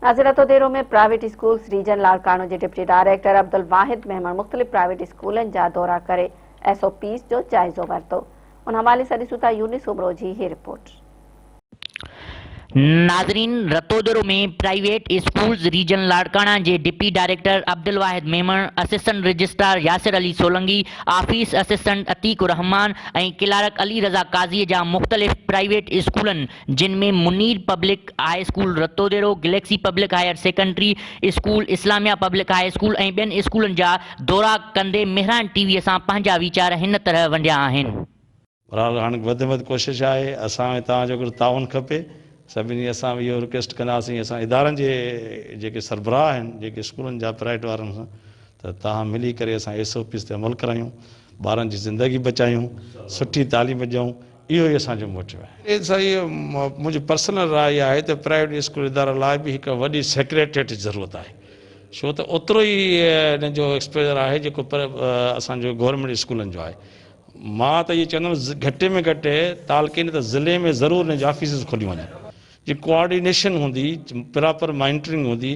ناظر Ratodero ۾ private schools region Larkana جي deputy director Abdul Wahid Memon مختلف پرائيويٽ اسڪولن جا دورا ڪري ايس او پيز جو جائزو ورتو. ان حوالي سان ڏسون ٿا يونس سومرو جي هي رپورٽ. ناظرين Ratodero ۾ private schools region Larkana جي deputy director Abdul Wahid Memon, assistant registrar Yasir Ali Solangi, office assistant Atiq ur Rehman ۽ clerk Ali Raza Qazi جا مختلف پرائيويٽ اسڪولن جن ۾ Munir public high school Ratodero, Galaxy public higher secondary school, Islamia public high school ۽ ٻين اسڪولن جا دورا ڪندي مهراڻ ٽي V سان پنهنجا ويچار هن طرح ونڊيا آهن. بھرحال ھاڻ وڌ ۾ وڌ ڪوشش آھي اسان ۽ توھان جو ھڪڙو تعاون کپي سڀني اسان به اھو رڪويسٽ ڪنداسين اسان ادارن جي جيڪي سربراھ آھن جيڪي اسڪولن جا پرائيويٽ وارن سان ته توھان ملي ڪري اسان ايس او پيز تي عمل ڪرايون ٻارن جي زندگي بچايون سٺي تعليم ڏيون اهو ئي اسان جو موٽيو آهي. سائين منهنجي پرسنل راء اها آهي ته پرائيويٽ اسڪول ادارن لاء به هڪ وڏي سيڪريٽريٽ جي ضرورت آهي ڇو ته اوترو ئي انهن جو ايڪسپوزر آهي جيڪو اسان جو گورنمينٽ اسڪولن جو آهي. مان ته اهو چوندم گهٽ ۾ گهٽ تعلقي نه ته ضلعي ۾ ضرور انهن جون آفيسز کوليون وڃن. جي ڪوآرڊينيشن هوندي، پراپر مانيٽرنگ هوندي،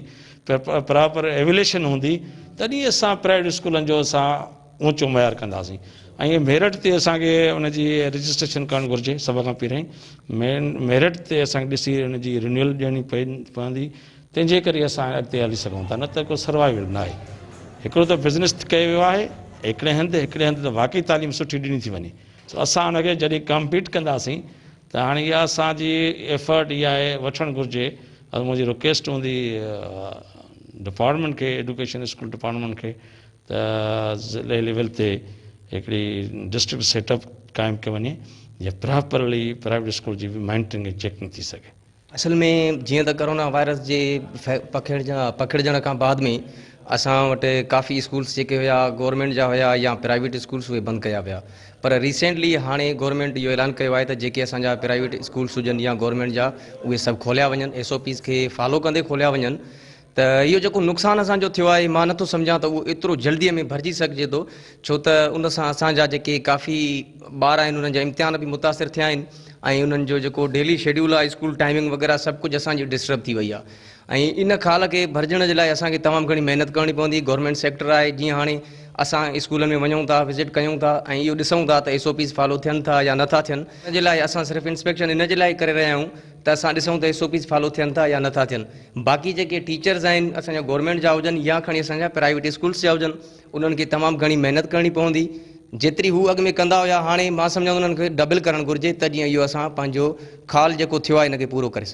پراپر ايويليشن هوندي تڏهن اسان پرائيويٽ اسڪولن جو اسان اوچو معيار ڪنداسين ۽ ميرٽ تي اسان کي ان جي رجسٽريشن ڪرڻ گهرجي سڀ کان پهرين مين ميرٽ تي اسان کي ڏسي ان جي رينيول ڏيڻي پوندي تنهن جي ڪري اسان اڳتي هلي سگهون ٿا نه ته ڪو سروائيول نه آهي هڪڙو ته بزنس ڪيو ويو آهي هڪڙي هنڌ هڪڙي هنڌ ته واقعي تعليم سٺي ڏني ٿي وڃي سو اسان ان کي جڏهن ڪمپيٽ ڪنداسين ته هاڻي اها اسان جي ايفرٽ اها آهي وٺڻ گهرجي ۽ منهنجي رڪويسٽ هوندي ڊپارٽمينٽ کي ايڊوڪيشن اسڪول ڊپارٽمينٽ کي ته ضلعي ليول تي هڪڙي ڊسٽرڪٽ سيٽ اپ قائم ڪيو وڃي جيئن پراپرلي پرائيويٽ اسڪول جي به مانيٽرنگ ۽ چيڪنگ ٿي سگهي. اصل ۾ جيئن ته ڪرونا وائرس جي پکڙجڻ کان بعد ۾ اسان وٽ ڪافي اسڪولس جيڪي هيا گورنمينٽ جا هيا يا پرائيويٽ اسڪولس اهي بند ڪيا ويا پر ريسينٽلي هاڻي گورنمينٽ اهو اعلان ڪيو آهي ته جيڪي اسان جا پرائيويٽ اسڪولس هجن يا گورنمينٽ جا اهي سڀ کوليا وڃن ايس او پيز کي فالو ڪندي کوليا وڃن ته اهو جيڪو نقصان اسان جو ٿيو آهي مان نٿو سمجهان ته اهو ايترو جلدي ۾ ڀرجي سگهجي ٿو ڇو ته ان سان اسان جا جيڪي ڪافي ٻار آهن انهن جا امتحان به متاثر ٿيا آهن ۽ انهن جو جيڪو ڊيلي شيڊيول آهي اسڪول ٽائمنگ وغيره سڀ ڪجهه اسان جي ڊسٽرب ٿي وئي آهي ۽ ان خال کي ڀرجڻ جي لاء اسان کي تمام گهڻي محنت ڪرڻي پوندي گورنمينٽ سيڪٽر آهي جيئن هاڻي اسان اسڪولن ۾ وڃون ٿا وزٽ ڪيون ٿا ۽ اهو ڏسون ٿا ته ايس او پيز فالو ٿين ٿا يا نٿا ٿين ان جي لاء اسان صرف انسپيڪشن ان جي لاء ڪري رهيا آهيون ته اسان ڏسون ته ايس او پيز فالو ٿين ٿا يا نٿا ٿين باقي جيڪي ٽيچرز آهن اسان جا گورنمينٽ جا هجن يا کڻي اسان جا پرائيويٽ اسڪولس جا هجن انهن کي تمام گهڻي محنت ڪرڻي پوندي جيتري هو اڳ ۾ ڪندا هيا هاڻي مان سمجهان ٿو انهن کي ڊبل ڪرڻ گهرجي ته جيئن اهو اسان پنهنجو خال جيڪو ٿيو آهي ان کي پورو ڪري سگهون.